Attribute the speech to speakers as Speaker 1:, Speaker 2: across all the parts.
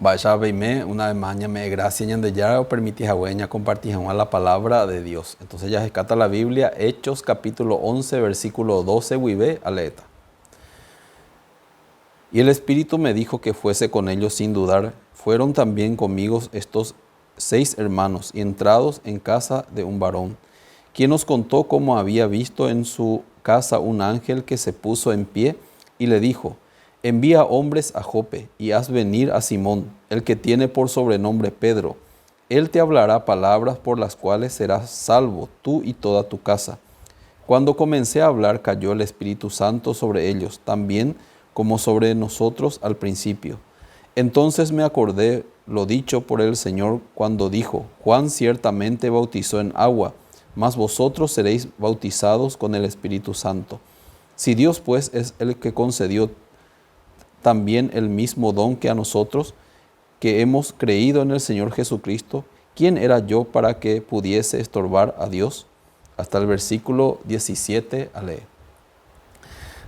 Speaker 1: Mba'éichapa peime una vez más ñame'ẽ gracia Ñandejára opermiti hague ñakomparti hag̃ua la palabra de Dios. Entonces jahekáta la Biblia Hechos capítulo 11 versículo 12 guive aleéta. Y el Espíritu me dijo que fuese con ellos sin dudar, fueron también conmigo estos seis hermanos y entrados en casa de un varón, quien nos contó cómo había visto en su casa un ángel que se puso en pie y le dijo, Envía hombres a Jope y haz venir a Simón, el que tiene por sobrenombre Pedro. Él te hablará palabras por las cuales serás salvo tú y toda tu casa. Cuando comencé a hablar cayó el Espíritu Santo sobre ellos, también como sobre nosotros al principio. Entonces me acordé lo dicho por el Señor cuando dijo, Juan ciertamente bautizó en agua, mas vosotros seréis bautizados con el Espíritu Santo. Si Dios pues es el que concedió también el mismo don que a nosotros, que hemos creído en el Señor Jesucristo, ¿quién era yo para que pudiese estorbar a Dios? Hasta el versículo 17 alee.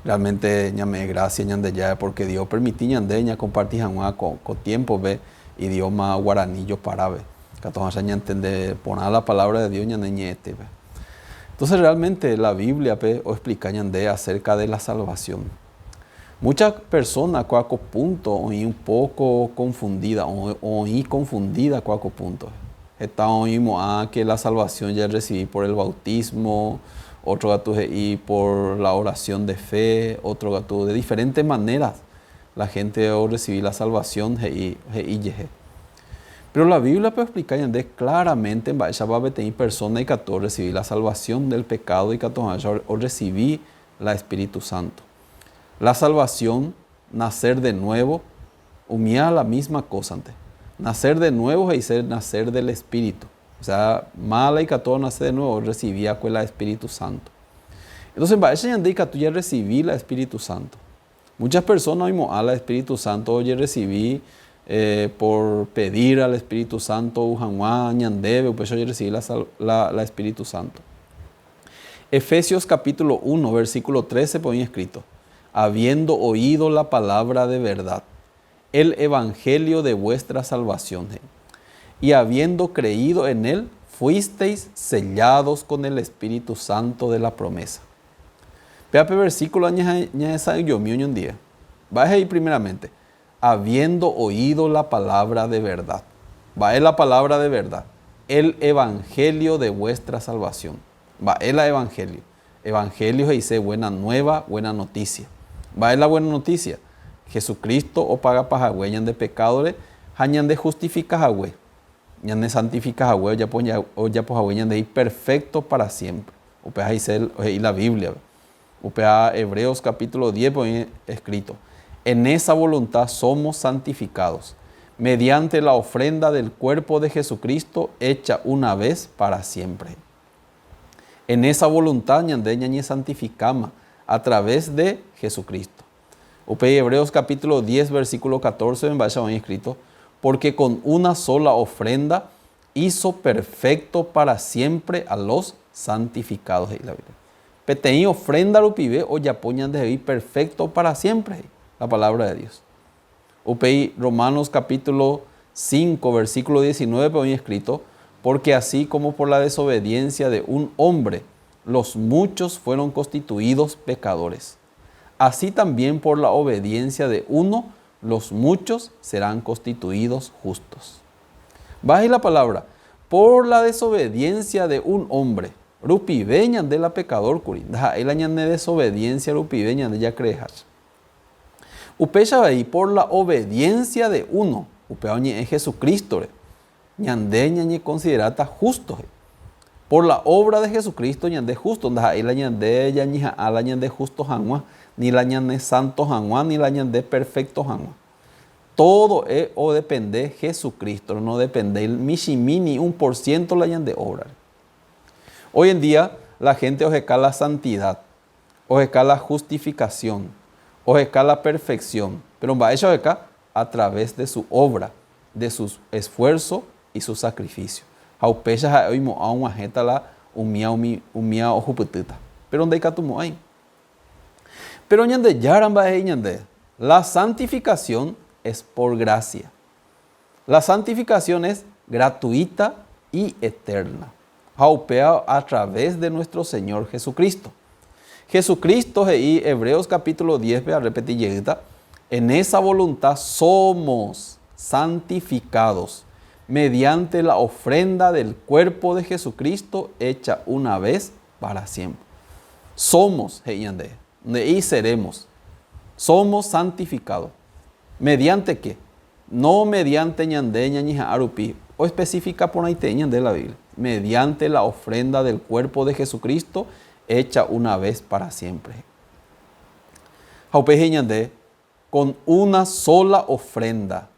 Speaker 1: Realmente ñame'ẽ gracia Ñandejára porque Dios opermiti ñande ñakomparti hag̃ua ko ko tiempo-pe idioma guarani joparápe. Katu hag̃ua ñantende porã la palabra de Dios ñane ñe'ẽtépe. Entonces realmente la Biblia-pe oexplika ñande acerca de la salvación. Muchas personas kóa ko punto oĩ un poco confundida, oĩ confundida kóa ko punto. Heta oĩ mo'ã que la salvación jarrecibi por el bautismo, otro katu he'i por la oración de fe, otro katu de diferentes maneras la gente orrecibi la salvación he'i he'i jehe. Pero la Biblia-pe oexplika ñande claramente mba'éichapa peteĩ persona ikatu orrecibi la salvación del pecado ikatu hag̃uáicha orrecibi la Espíritu Santo. La salvación, nacer de nuevo, umía la misma cosante. Nacer de nuevo he'ise nacer del Espíritu. O sea, mála ikatu onace de nuevo orrecibi akue la Espíritu Santo. Entonces, mba'éicha ñande ikatu jarrecibi la Espíritu Santo? Muchas personas oimo'ã la Espíritu Santo ojerrecibi por pedir al Espíritu Santo ou hag̃ua ñandéve, upéicha ojerrecibi la, la, la Espíritu Santo. Efesios capítulo 1, versículo 13 pe oĩ escrito, Habiendo oído la palabra de verdad, el evangelio de vuestra salvación, he'i, y habiendo creído en él, fuisteis sellados con el Espíritu Santo de la promesa. Péva pe versículo ñahesa'ỹijomi oñondive. Mba'e he'i primeramente? Habiendo oído la palabra de verdad. Mba'e la palabra de verdad? El evangelio de vuestra salvación. Mba'e la evangelio? Evangelio he'ise buena nueva, buena noticia. Mba'e la buena noticia? Jesucristo opagapa hague ñande pekádore ha ñande justifika hague, ñane santifika hague ojapo ojapo hague ñandehegui perfecto para siempre. Upéva he'ise he'i la Biblia-pe. Upéva Hebreos capítulo 10-pe oĩ escrito, En esa voluntad somos santificados, mediante la ofrenda del cuerpo de Jesucristo hecha una vez para siempre. En esa voluntad ñande ñañesantifikáma a través de Jesucristo. Upéi Hebreos capítulo 10 versículo 14-pe mba'éicha oĩ escrito, Porque con una sola ofrenda hizo perfecto para siempre a los santificados, he'i la Biblia. Peteĩ ofrenda rupive ojapo ñandehegui perfecto para siempre, he'i la palabra de Dios. Upéi Romanos capítulo 5, versículo 19-pe oĩ escrito, Porque así como por la desobediencia de un hombre los muchos fueron constituidos pecadores, así también por la obediencia de uno los muchos serán constituidos justos. Mba'e la palabra, Por la desobediencia de un hombre rupive ñande la pecador kuri, ndaha'éi la ñane desobediencia rupive ñande jacreehácha. Upéicha avei, por la obediencia de uno, upéva oñe'ẽ Jesucristo-re, ñande ñañekonsideráta justo he'i. Por la obra de Jesucristo ñande justo, ndaha'éi la ñande ñañeha'ã la ñande justo hag̃ua, ni la ñane santo hag̃ua, ni la ñande perfecto hag̃ua. Todo e odepende Jesucristo-re, no dependéi michĩmi ni un por ciento la ñande obra-re. Hoy en día la gente oheka la santidad, oheka la justificación, oheka la perfección, pero mba'éicha oheka? A través de su obra, de su esfuerzo y su sacrificio. Ha upéicha ha'e oimo'ã og̃uahẽta la umía umi umía ohupytýta. Péro ndaikatumo'ãi. Péro Ñandejára mba'e he'i ñande, La santificación es por gracia. La santificación es gratuita y eterna. Ha upéva a través de nuestro Señor Jesucristo. Jesucristo he'i Hebreos capítulo 10-pe, arrepeti jeýta, En esa voluntad somos santificados mediante la ofrenda del cuerpo de Jesucristo hecha una vez para siempre. Somos, he'i ñande, nde'i seremos. Somos santificados. Mediante qué? No mediante ñande ñañeha'ã rupi, oespecifika porãitei ñande la Biblia, mediante la ofrenda del cuerpo de Jesucristo hecha una vez para siempre. Ha upéi he'i ñande, con una sola ofrenda.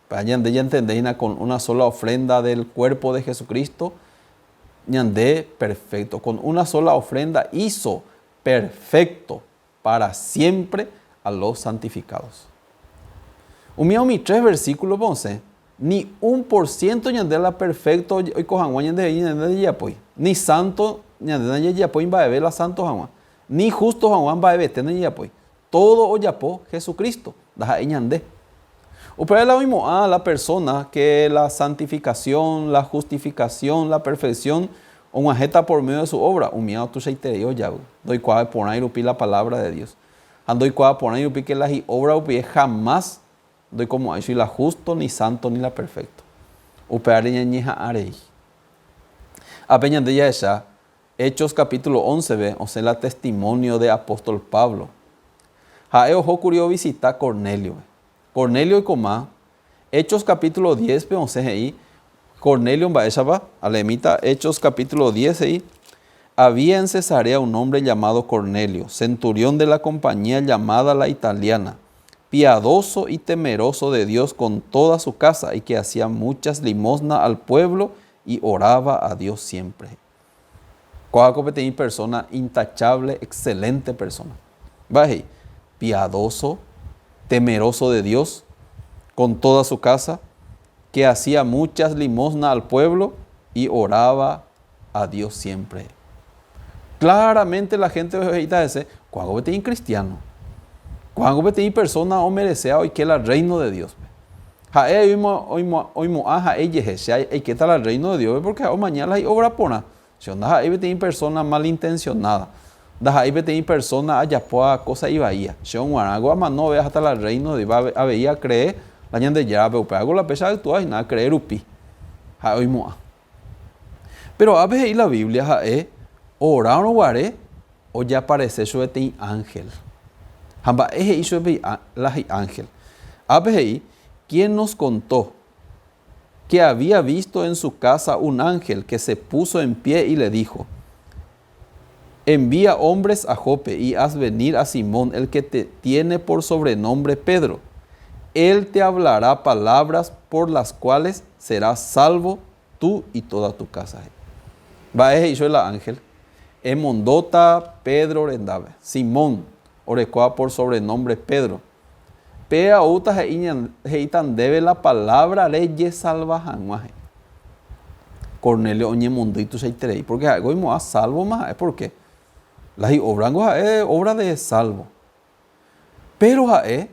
Speaker 1: Péva ñande ñantende hína con una sola ofrenda del cuerpo de Jesucristo, ñande perfecto. Con una sola ofrenda hizo perfecto para siempre a los santificados. Umíva umi tres versículo-pe osẽ, ni un por ciento ñande la perfecto oiko hag̃ua ñandehegui ñande ndajejapói, ni santo ñande ndajejapói mba'eve la santo hag̃ua, ni justo hag̃ua mba'evete ndajejapói. Todo ojapo Jesucristo, ndaha'éi ñande. Upévare la oimo'ã la persona que la santificación, la justificación, la perfección og̃uahẽta por medio de su obra, umíva otuichaiterei ojavy, ndoikuaa porãi rupi la palabra de Dios. Ha ndoikuaa porãi rupi que la hi'obra rupive jamás ndoikomo'ãi chui la justo, ni santo, ni la perfecto. Upévare ñañeha'ã rei. Ápe ñande jahecha Hechos capítulo 11-pe osẽ la testimonio de apóstol Pablo. Ha'e oho kuri ovisita Cornéliope. Cornelio oikoma, Hechos capítulo 10-pe osẽ he'i, Cornelio mba'éichapa? Aleemíta Hechos capítulo 10 he'i, Había en Cesarea un hombre llamado Cornelio, centurión de la compañía llamada la Italiana, piadoso y temeroso de Dios con toda su casa y que hacía muchas limosnas al pueblo y oraba a Dios siempre. Kóva ko peteĩ persona intachable, excelente persona. Mba'e he'i? Piadoso, temeroso de Dios, con toda su casa, que hacía muchas limosnas al pueblo y oraba a Dios siempre. Claramente la gente he'íta hese, kóva ko peteĩ cristiano. Kóva ko peteĩ persona omerecea oike la reino de Dios-pe. Ha'e oimo'ã ha'e ijehe, che aikéta la Rréino de Dióspe pórke ha'e omaña la hi'óvra porã. Che ndaha'éi peteĩ persóna malintensionáda, ndaha'éi peteĩ persóna ajapóva kósa ivaíva. Che og̃uarãko amanove aháta la Rréino de Dióspe, avei akree la Ñandejárape, upévako la péicha aykua hína akree rupi. Ha'e oimo'ã. Péro ápe he'i la Biblia ha'e orárõ guare ojaparese chupe peteĩ ánhel. Ha mba'e he'i chupe la hi'ánhel? Ápe he'i, Quién nos contó que había visto en su casa un ángel que se puso en pie y le dijo, Envía hombres a Jope y haz venir a Simón, el que te tiene por sobrenombre Pedro. Él te hablará palabras por las cuales serás salvo tú y toda tu casa. Mba'e he'i chupe la ángel? Emondóta Pedro rendápe. Simón, orekóva por sobrenombre Pedro. Péva oúta he'íta ndéve la palabra rejesalva hag̃ua, he'i. Cornelio oñemondýi tuichaiterei, pórke ha'éko oimo'ã sálvoma ha'e, pórke la hi'óvrango ha'e obra de salvo. Péro ha'e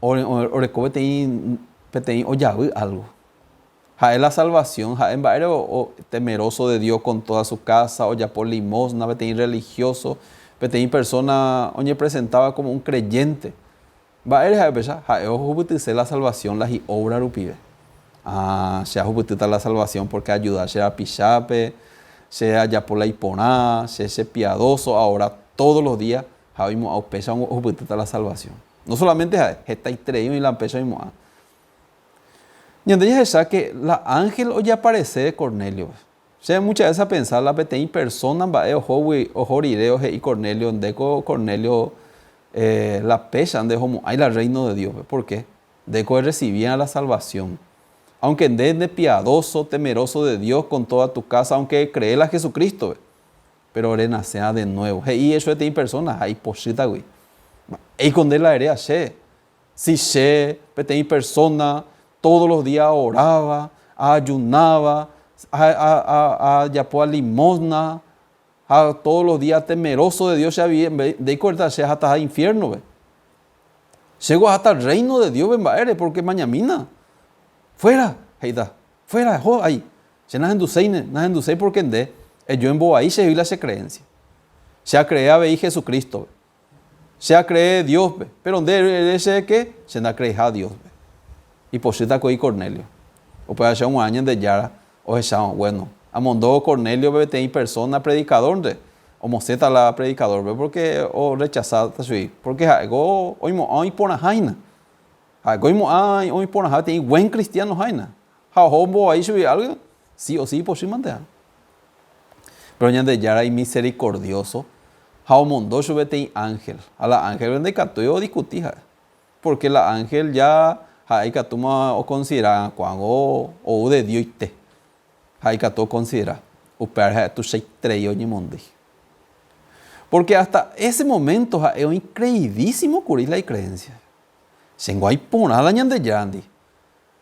Speaker 1: oreko peteĩ peteĩ ojavy álgo. Ha'e la salvación, ha'e mba'ére temeroso de Dios con toda su casa, ojapo limosna, peteĩ religioso, peteĩ persona oñepresentáva como un creyente. Mba'ére ha'e upéicha? Ha'e ohupytyse la salvación la hi'obra rupive. Ah, che ahupytýta la salvación porque aayuda che rapichápe, che ajapo la iporã, che chepiadoso, aora todos los días, ha oimo'ã upéicha ohupytýta la salvación. No solamente ha'e, hetaiterei oĩ la upéicha oimo'ã. Ñande jahecha ke la ánhel ojeaparese Cornéliope. Che muchas veces apensa la peteĩ persona mba'e ohógui oho rire ohe'i Cornelio, ndéko Cornelio la péicha ndehomo'ãi la Reino de Dios-pe. Por qué? Ndéko errecibíarã la salvación. Aunque nde ndepiadoso, temeroso de Dios con toda tu casa, aunque ecree la Jesucristo-pe, pero renacéa de nuevo. He'i hecho peteĩ persona ha ipochýtagui. Mba'éiko nde la eréa che? Si che, peteĩ persóna, todos los días aoráva, aajunáva, ajapóva limosna, ha todos los días temeroso de Dios che avive, ndéiko eréta che ahataha infiérnope. Chéko aháta rréino de Diospe mba'ére, pórke mañamína. Fuera! He'íta, Fuera, eho ai! Che nahenduséine, nahenduséi pórke nde eju embovai chehegui la che creencia. Che acree avei Jesucristo-pe. Che acree Dios-pe, péro nde ere chéve ke che ndacreiha Dios-pe. Ipochýta kuri Cornelio. Upéva che og̃uahẽ Ñandejára ohechávo, Bueno, amondóvo Cornéliope peteĩ persóna predikadórnte, omosẽta la predikadórpe pórke orrechasáta chugui, pórke ha'éko oimo'ã oĩ porãha hína. Ha'éko oimo'ã oĩ porãha peteĩ buen kristianoha hína. Ha oho ombovai chugui álgo, si o si ipochy mante. Péro Ñandejára imiserikordioso ha omondo chupe peteĩ ánhel. Ha la ánhelpe ndaikatúi odiskuti ha'e. Pórke la ánhel ja ha'e ikatúma okonsidera ko'ág̃a ou de Dioite. Ha ikatu okonsidera. Upévare ha'e tuichaiterei oñemondýi. Pórke hasta ése moménto ha'e oĩ kreidísimo kuri la ikreénsia. Chéngo aiporã la Ñandejárandi.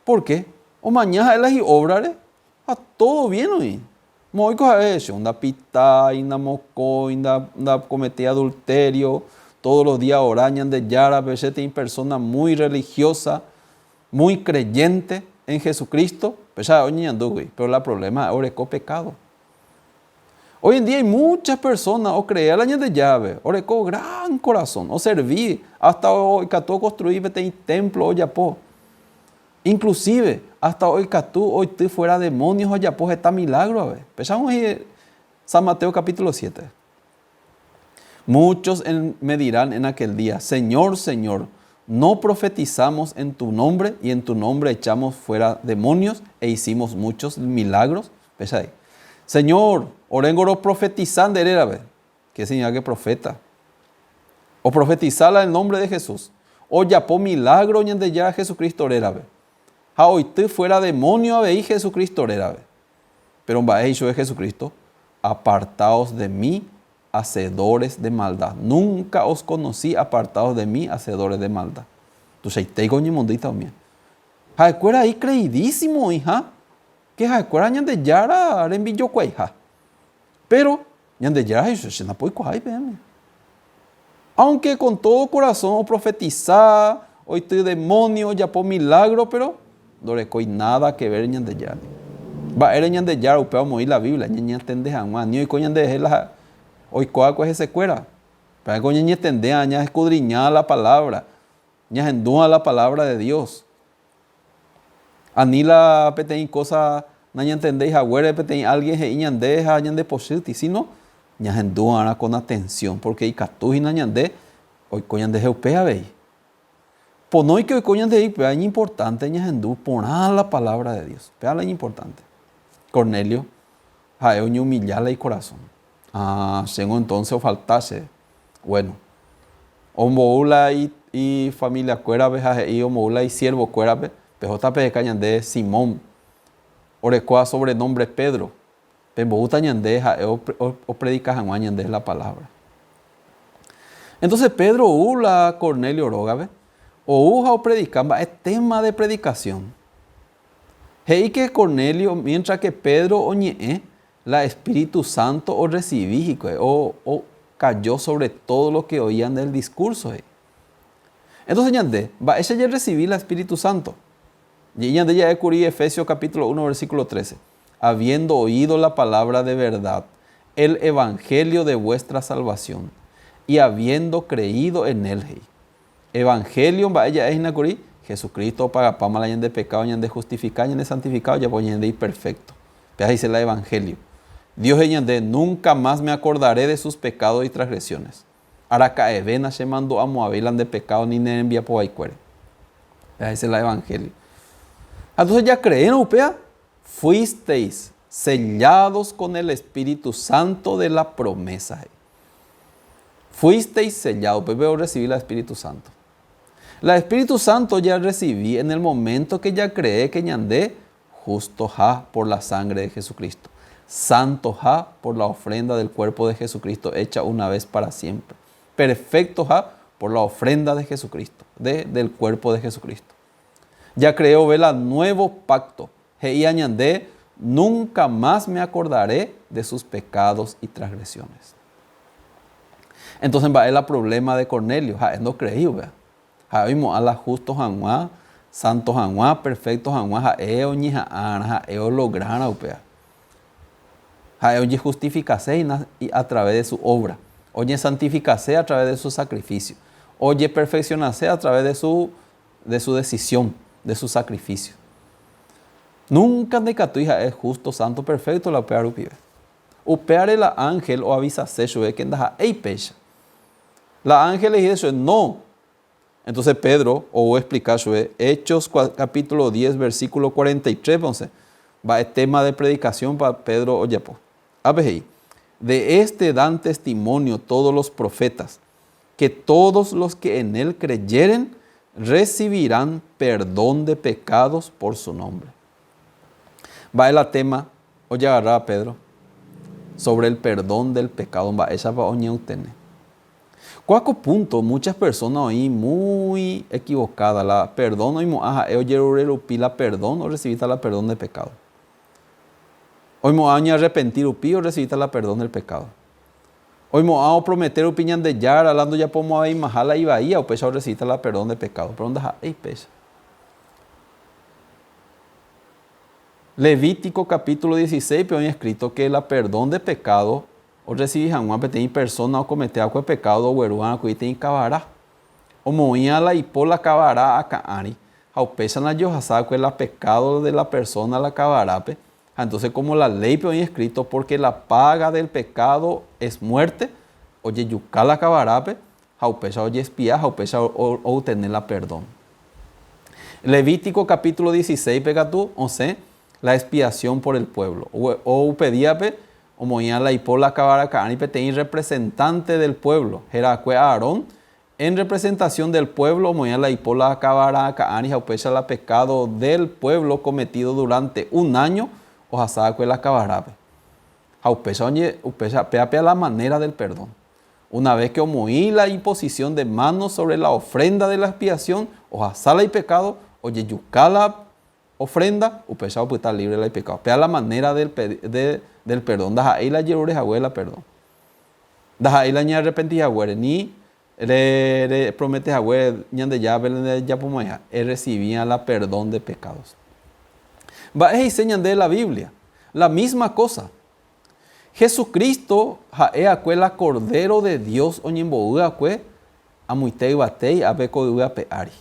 Speaker 1: Pórke omaña ha'e la hi'óvrare ha tódo vién oĩ. Moõiko ha'e che ndapitái, ndamokõi, ndakometéi adultério, todos los días aora Ñandejárape, che peteĩ persóna muy religiosa, muy creyente en Jesucristo, péicha ha'e oñeñandúgui, péro la provléma ha'e oreko pekádo. Hoy en día hay muchas personas ocreea la Ñandejárape, oreko gran corazón, oservi, hasta ikatu oconstrui peteĩ templo ojapo. Inclusive, hasta oikatu oity fuera demonios ha ojapo heta milagro ave. Péicha oĩ San Mateo capítulo 7. Muchos en, me dirán en aquel día, Señor, Señor, ¿no profetizamos en tu nombre y en tu nombre echamos fuera demonios e hicimos muchos milagros? Péicha he'i, Señor, oréngo roprofetiza nde rérape. Qué significa que profeta? Oprofetiza la el nombre de Jesús. Ojapo milagro Ñandejára Jesucristo rérape. Ha oity fuera demonio avei Jesucristo rérape. Pero mba'e he'i chupe Jesucristo? Apartaos de mí, hacedores de maldad. Nunca os conocí, apartaos de mí, hacedores de maldad. Tuichaitéiko oñemondýita umíva. Ha'ekuéra ahí creidísimo oĩha ke ha'ekuéra Ñandejára rembijokuaiha. Péro Ñandejára he'i chupe, Che ndapoikuaái peẽme. Aunque con todo corazón oprofetiza, oity demonio, ojapo milagro, péro ndorekói nada que ver Ñandejárandi. Mba'ére Ñandejára upéva omoĩ la Biblia ñañatende hag̃ua, ani oiko ñanderehe la oiko va'ekue hesekuéra. Upévako ñañetende ha ñaescudriña la palabra, ñahendúva la palabra de Dios. Ani la peteĩ kósa nañantendéi haguére peteĩ álgien he'i ñande ha ñandepochýti, síno ñahendu va'erã con atensión, pórke ikatu hína ñande oiko ñandehe upe avei. Ponóike oiko ñandehegui upéva iñimportánte ñahendu porã la palávra de Dios. Upéva la iñimportánte. Cornelio ha'e oñeumilla la ikorasõ. Ah, chéngo entónse ofalta chéve. Bueno, ombou la ifamiliakuérape ha he'i ombou la isiervokuérape, Pehóta peheka ñande Simón, orekóva sobrenombre Pedro, pemboúta ñande ha'e opredika hag̃ua ñande la palabra. Entonces Pedro ou la Cornelio rógape, ou ha opredika mba'e tema de predicación. He'i ke Cornelio, mientras que Pedro oñe'ẽ, La Espíritu Santo orresivi hikuái, o cayó sobre todo lo que oían del discurso, he'i. Entonces ñande, mba'éicha jarresivi la Espíritu Santo? Je'i ñande ja'e kuri Efesios capítulo 1 versículo 13, Habiendo oído la palabra de verdad, el evangelio de vuestra salvación, y habiendo creído en él, he'i. Evangelio mba'e ja'e hína kuri, Jesucristo opagapáma la ñande pecado, ñande justifica, ñande santifica, ojapo ñande iperfecto. Péva he'ise la Evangelio. Dios he'i ñande, Nunca más me acordaré de sus pecados y transgresiones. Araka'eve nachemandu'amo'ãvéi la nde pecado ni ne rembiapo vaikuére. Péva he'ise la Evangelio. Ha entonces jacreérõ upéva, fuisteis sellados con el Espíritu Santo de la promesa, he'i. Fuisteis sellados, upépe orrecibi la Espíritu Santo. La Espíritu Santo jarrecibi en el momento que jacree que ñande justoha por la sangre de Jesucristo, santoha por la ofrenda del cuerpo de Jesucristo hecha una vez para siempre, perfectoha por la ofrenda de Jesucristo, de del cuerpo de Jesucristo. Jacree ove la nuevo pacto, he'i añande, Nunca más me acordaré de sus pecados y transgresiones. Entonces mba'e la problema de Cornelio? Ha'e ndocreéi upéva. Ha'e oimo'ã la justo hag̃ua, Santo hag̃ua, perfecto hag̃ua ha'e oñeha'ãrã, ha'e ologra-rã upéva. Ha'e ojehustifikase hína a través de su obra, oñesantifikase a través de su sacrificio, ojeperfeccionase a través de su de su decisión, de su sacrificio. Nunca ndaikatúi ha'e justo, santo, perfecto la upéva rupive. Upévare la ángel oavisase chupe ke ndaha'éi péicha. La ángel he'i chupe, No! Entonces Pedro ou oexplika chupe Hechos capítulo 10 versículo 43-pe osẽ, mba'e tema de predicación-pa Pedro ojapo. Ápe he'i, De este dan testimonio todos los profetas, que todos los que en él creyeren recibirán perdón de pecados por su nombre. Mba'e la tema ojagarráva Pedro? Sobre el perdón del pecado, mba'éichapa oñeutene. Kóa ko punto muchas personas oĩ muy equivocada, la perdón oimo'ã ha'e ojerure rupi la perdón orrecibita la perdón de pecado. Oimo'ã oñearrepenti rupi orrecibita la perdón del pecado. Oimo'ã opromete rupi Ñandejára la ndojapomo'ãveimaha la ivaíva upéicha orrecibita la perdón de pecado, pero ndaha'éi péicha. Levítico capítulo 16-pe oĩ escrito que la perdón de pecado Orresivi hag̃ua peteĩ persóna okomete va'ekue pekádo oguerúva peteĩ kavara. Omoĩva la ipo la kavara akã ári, ha upéicha najohasa va'ekue la pekádo de la persóna la kavarápe, ha entónse kómo la léipe oĩ eskríto pórke la pága del pekádo es muérte, ojejuka la kavarápe, ha upéicha ojespia ha upéicha outene la perdón. Levítico capítulo 16-pe katu osẽ la expiación por el pueblo. O upe díape omoĩva la ipo la kavaraka'ãri peteĩ representante del pueblo, herakue Aarón, en representación del pueblo omoĩva la ipo la kavaraka'ãri ha upéicha la pecado del pueblo cometido durante un año ohasava'ekue la kavarápe. Ha upéicha oñe, upéicha péape la manera del perdón. Una vez que omoĩ la imposición de manos sobre la ofrenda de la expiación, ohasa la ipecado, ojejuka la ofrenda, upéicha opyta libre la ipecado. Péa la manera del, de, del perdón. Ndaha'éi la jerure hague la perdón. Ndaha'éi la ñearrepenti haguére, ni re, re promete hague Ñandejárape ndejapomo'ãiha, errecibía la perdón de pecados. Mba'e he'ise ñande la Biblia? La misma cosa. Jesucristo ha'e akue la Cordero de Dios oñembo'y akue amoite yvatéi ápe ko yvy ape ári.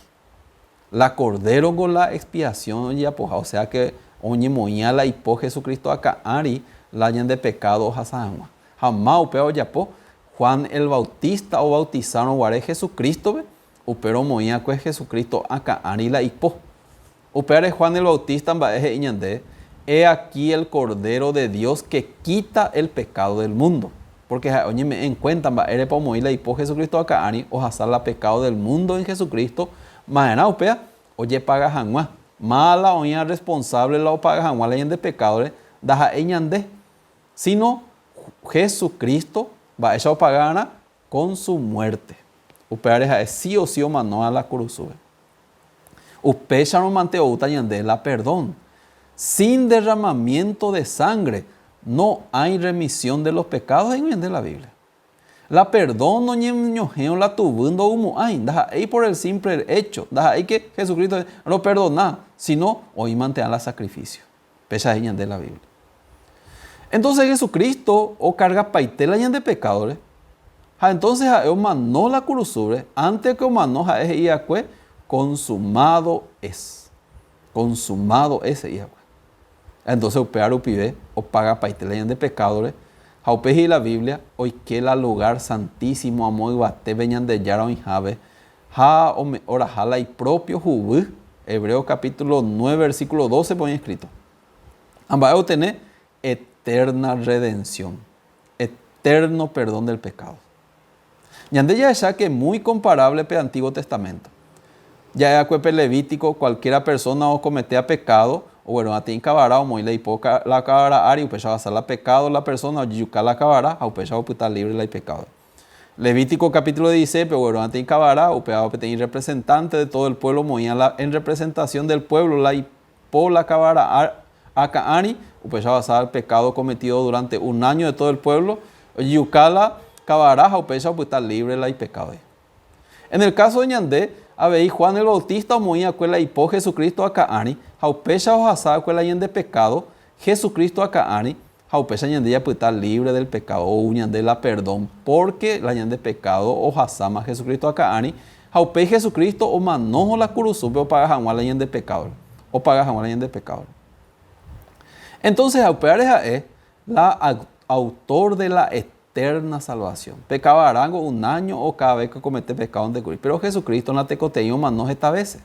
Speaker 1: La Cordero ngo la expiación ojejapoha, o sea que oñemoĩa la ipo Jesucristo akã ári la ñande pecado ohasa hag̃ua. Ha má upéva ojapo, Juan el Bautista obautizárõ guare Jesucristo-pe, upérõ omoĩ akue Jesucristo akã ári la ipo. Upévare Juan el Bautista mba'e he'i ñande, He aquí el Cordero de Dios que quita el pecado del mundo. Porque ha'e oñeme'ẽ en cuenta mba'érepa omoĩ la ipo Jesucristo akã ári ohasa la pecado del mundo en Jesucristo, ma'erã upéva ojepaga hag̃ua. Máva la oĩva responsable la opaga hag̃ua la ñande pecado-re ndaha'éi ñande, sino Jesucristo mba'éicha opaga va'erã con su muerte. Upévare ha'e sí o sí omanóva la kurusúpe. Upéicharõ mante oúta ñande la perdón. Sin derramamiento de sangre no hay remisión de los pecados he'i ñande la Biblia. La perdón noñeñohẽo la tuvy ndoumo'ãi, ndaha'éi por el simple hecho, ndaha'éi que Jesucristo roperdona, sino oĩ mante'ã la sacrificio. Péicha he'i ñande la Biblia. Entonces Jesucristo okargapaite la ñande pecado-re, ha entonces ha'e omano la kurusúre, antes que omano ha'e he'i va'ekue, Consumado es. Consumado es he'i va'ekue. Entonces upéva rupive opagapaite la ñande pecado-re, ha upe he'i la Biblia, oike la lugar santísimo amo yvatépe Ñandejára oĩhápe, Ha oraha la ipropio huguy, Hebreos capítulo 9 versículo 12 pe oĩ escrito. Ha mba'e otene? Eterna redención, eterno perdón del pecado. Ñande jahecha que muy comparable pe Antiguo Testamento. Ja'eakue pe Levítico, cualquiera persona ocometea pecado, oguerũva kavara omoĩ la ipo la kavara ári, upéicha ohasa la pecado la persona, ojejuka la kavara ha upéicha opyta libre la ipecado. Levítico capítulo 16-pe ogueru'ãta ikavara, upéva peteĩ representante de todo el pueblo omoĩva la en representación del pueblo la ipo la kavara akã ári, upéicha ohasa el pecado cometido durante un año de todo el pueblo, ojejuka la kavara ha upéicha opyta libre la ipecado. En el caso de ñande, Avei Juan el Bautista omoĩ akue la ipo Jesucristo akã ári, ha upéicha ohasa akue la ñande pecado Jesucristo akã ári, ha upéicha ñande japyta libre del pecado, ou ñande la perdón, porque la ñande pecado ohasáma Jesucristo akã ári, ha upéi Jesucristo omano la kurusúpe opaga hag̃ua la ñande pecado, opaga hag̃ua la ñande pecado. Entonces upévare ha'e la autor de la eterna salvación. Pekavarãngo un año o cada vez que comete pecado nde kuri. Pero Jesucristo natekotevẽi omano heta vece.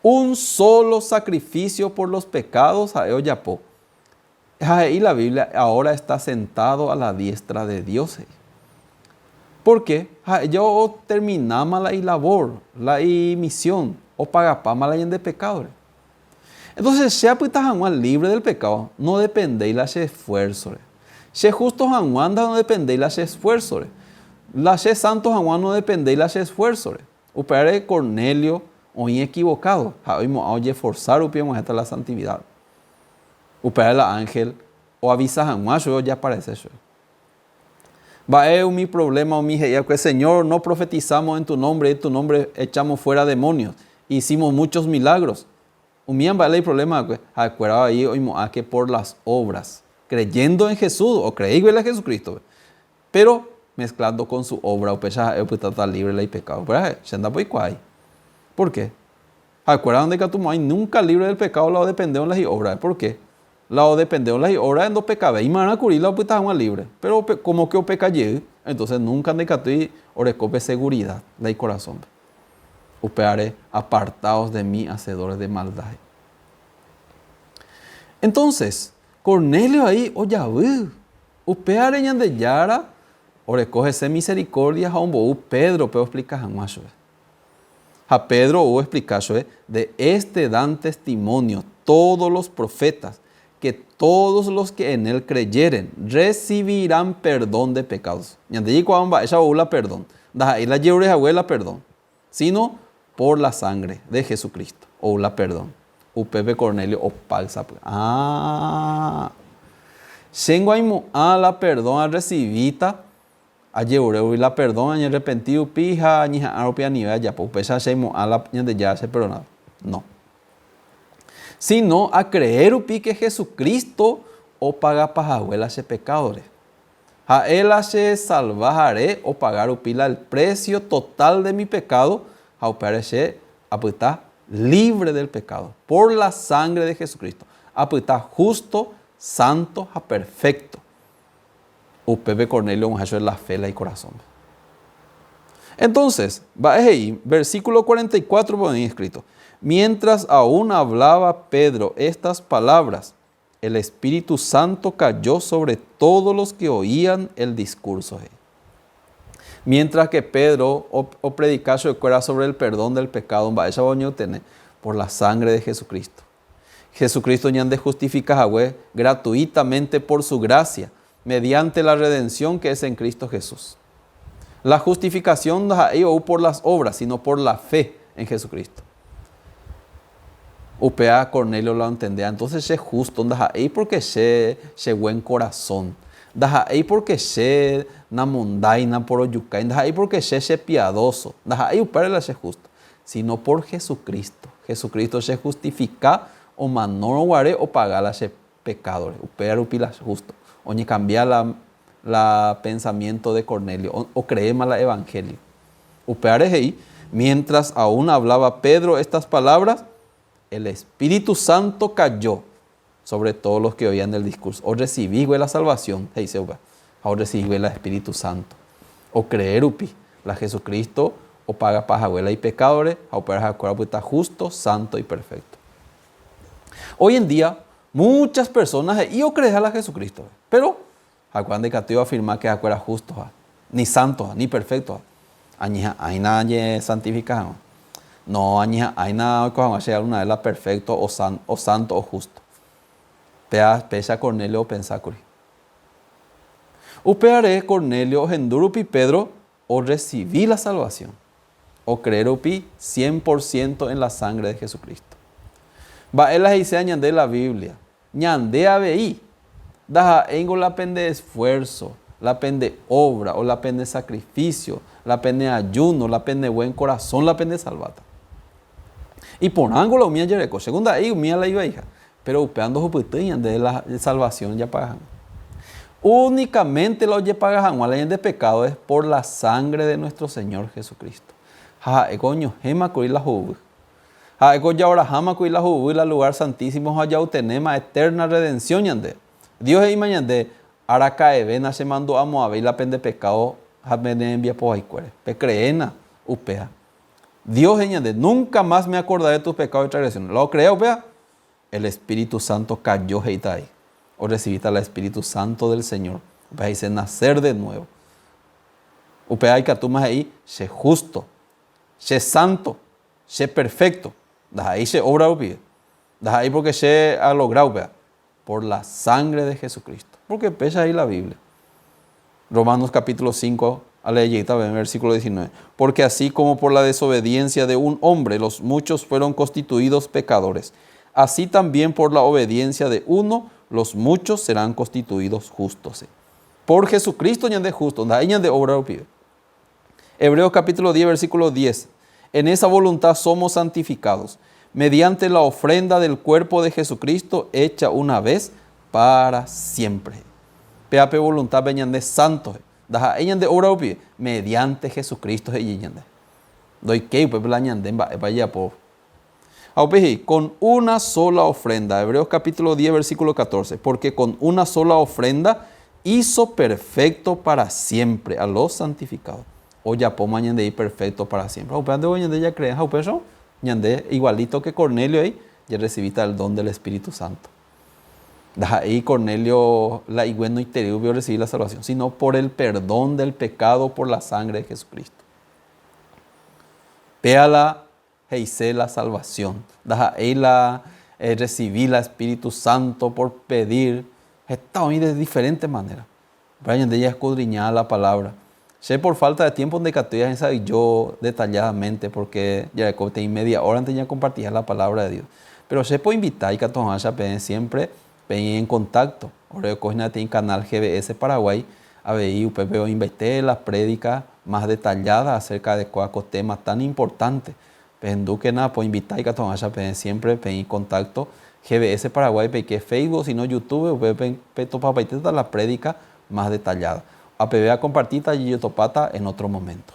Speaker 1: Un solo sacrificio por los pecados ha'e ojapo. Ha he'i la Biblia, ahora está sentado a la diestra de Dios he'i. Porque ha'e ja otermináma la ilabor, la imisión, opagapáma la ñande pecado-re. Entonces che apyta hag̃ua libre del pecado no dependéi la che esfuerzo-re. Che justo hag̃ua ndadependéi la che esfuerzo-re. La che santo hag̃ua no dependéi la che esfuerzo-re. Upévare Cornelio oĩ equivocado, ha'e oimo'ã ojeforsa rupi og̃uahẽta la santidad. Upévare la ángel oavisa hag̃ua chupe ojeaparese chupe. Mba'e umi problema umi he'i va'ekue, Señor, no profetizamos en tu nombre, en tu nombre echamos fuera demonios, hicimos muchos milagros. Umíva mba'e la iproblema va'ekue, ha'ekuéra avei oimo'ã que por las obras, creyendo en Jesús, ocreígui la Jesucristo-pe, pero mezclando con su obra, upéicha ha'e opytáta libre la ipecado. Upéva ha'e, che ndapoikuaái. Por qué? Ha'ekuéra ndaikatumo'ãi nunca libre del pecado la odependévo la hi'obra-re. Por qué? La odependévo la hi'obra-re ndopekavéimarã kuri la opyta hag̃ua libre. Pero como que opeka jey, entonces nunca ndaikatúi oreko pe seguridad la icorazón-pe. Upévare, apartaos de mí, hacedores de maldad. Entonces, Cornelio ahí ojavy. Upévare Ñandejára oreko hese misericordia ha ombou Pédrope oexplica hag̃ua chupe. Ha Pedro ou oexplika chupe, De este dan testimonio todos los profetas, que todos los que en él creyeren, recibirán perdón de pecados. Ñande jaikuaa mba'éicha ou la perdón, ndaha'éi la jerure hague la perdón, sino por la sangre de Jesucristo ou la perdón. Upépe Cornelio opáy sapy'a. Ah! Chéngo aimo'ã la perdón arrecivíta Ajerurévoi la perdón añarrepenti rupi ha añeha'ã rupi anive ajapo, upéicha che aimo'ã la Ñandejára che perdonáta. No. Sino acree rupi que Jesucristo opagapa hague la che pecado-re. Ha'e la che salva hare opaga rupi la el precio total de mi pecado ha upévare che apyta libre del pecado por la sangre de Jesucristo. Apyta justo, santo ha perfecto. Upépe Cornelio og̃uahẽ chupe la fe la ikorasõme. Entonces, mba'e he'i? Versículo 44-pe oĩ escrito, Mientras aún hablaba Pedro estas palabras, el Espíritu Santo cayó sobre todos los que oían el discurso. He'i. Mientras que Pedro opredika chupekuéra sobre el perdón del pecado, mba'éichapa oñeobtene? Por la sangre de Jesucristo. Jesucristo ñandejustifika hague gratuitamente por su gracia, mediante la redención que es en Cristo Jesús. La justificación ndaha'éi ou por las obras, sino por la fe en Jesucristo. Upéva Cornelio la ontendea, entonces che justo ndaha'éi porque che che buen corazón, ndaha'éi porque che namondái, naporojukái, ndaha'éi porque che che piadoso, ndaha'éi upévare la che justo, sino por Jesucristo. Jesucristo che justifica omanórõ guare opaga la che pecado-re. Upéva rupi la justo. Oñecambia la la pensamiento de Cornelio, ocreéma la evangelio. Upévare he'i, Mientras aún hablaba Pedro estas palabras, el Espíritu Santo cayó sobre todos los que oían el discurso. Orrecibígui la salvación, he'ise upéva, ha orrecibígui la Espíritu Santo. Ocree rupi la Jesucristo opagapa hague la ipecádore ha upéva ha'ekuéra opyta justo, santo y perfecto. Hoy en día, muchas personas he'i ocreeha la Jesucristo-re, pero ha'ekuéra ndaikatúi oafirma que ha'ekuéra justo-ha, ni santo-ha, ni perfecto-ha. Añeha'ãina añesantifika hag̃ua. No, añeha'ãina oiko hag̃ua che alguna vez la perfecto o san, o santo o justo. Péa, péicha Cornelio opensa kuri. Upévare Cornelio ohendu rupi Pedro orresivi la salvación, ocree rupi cien por ciento en la sangre de Jesucristo. Mba'e la he'iséva ñande la Biblia? Ñande avei, ndaha'éingo la pende esfuerzo. la pende obra o la pende sacrificio, la pene ayuno, la pene buen corazón la pende salváta. Iporãngo la umía jereko, che ko nda'éi umía la ivaiha, pero upéva ndohupytýi ñande la salvación japaga hag̃ua. Únicamente la ojepaga hag̃ua la ñande pecado es por la sangre de nuestro Señor Jesucristo. Ha ha'éko oñohẽma kuri la huguy. Ha'éko ojaoraháma kuri la huguy la lugar santísimo ha ojautenéma eterna redención ñande. Dios he'íma ñande, Araka'eve nachemandu'amo'ãvéi la pende pecado ha pene rembiapo vaikuére. Pecreéna upéva. Dios he'i ñande, Nunca más me acordaré de tus pecados y transgresiones. La ocrea upéva, el Espíritu Santo cayó he'íta avei. Orecibíta la Espíritu Santo del Señor. Upéva he'ise nacer de nuevo. Upéva ikatúma he'i, che justo, che santo, che perfecto. Ndaha'éi che obra rupive. Ndaha'éi porque che alogra upéva. Por la sangre de Jesucristo. Porque péicha he'i la Biblia. Romanos capítulo 5, aleejeýta avei versículo 19. Porque así como por la desobediencia de un hombre los muchos fueron constituidos pecadores, así también por la obediencia de uno los muchos serán constituidos justos. Por Jesucristo ñande justo, ndaha'éi ñande obra rupive. Hebreos capítulo 10, versículo 10. En esa voluntad somos santificados, mediante la ofrenda del cuerpo de Jesucristo hecha una vez para siempre. Péva pe voluntad pe ñande santo, ndaha'éi ñande obra rupive, mediante Jesucristo he'i ñande. Ndoikéi upépe la ñande mba'épa jajapo. Ha upe he'i, con una sola ofrenda, Hebreos capítulo 10, versículo 14, porque con una sola ofrenda hizo perfecto para siempre a los santificados. Ojapóma ñandei perfecto para siempre. Ha upévante voi ñande jacree ha upéicha ñande igualito que Cornelio ahí, jarecibíta el don del Espíritu Santo. Ndaha'éi Cornelio la iguenoiterei upe orecibi la salvación, sino por el perdón del pecado por la sangre de Jesucristo. Péa la He'ise la salvación, ndaha'éi la errecibi la Espíritu Santo por pedir, heta oĩ de diferente manera. Upéva ñande jaescudriña la palabra. Che por falta de tiempo ndaikatúi ahesa'ỹijo detalladamente porque jareko peteĩ media hora-nte ñakompartiha la palabra de Dios. Pero che poinvita ikatu hag̃uáicha peẽ siempre peĩ en contacto. Ore oiko hína peteĩ canal GBS Paraguay, avei upépe oĩmbaite la prédica más detallada acerca de kóa ko tema tan importante. Pehendúkena poinvita ikatu hag̃uáicha peẽ siempre peĩ contacto GBS Paraguay peike Facebook sino YouTube upépe petopapaitéta la prédica más detallada. Apeve akompartíta jejotopáta en otro momento.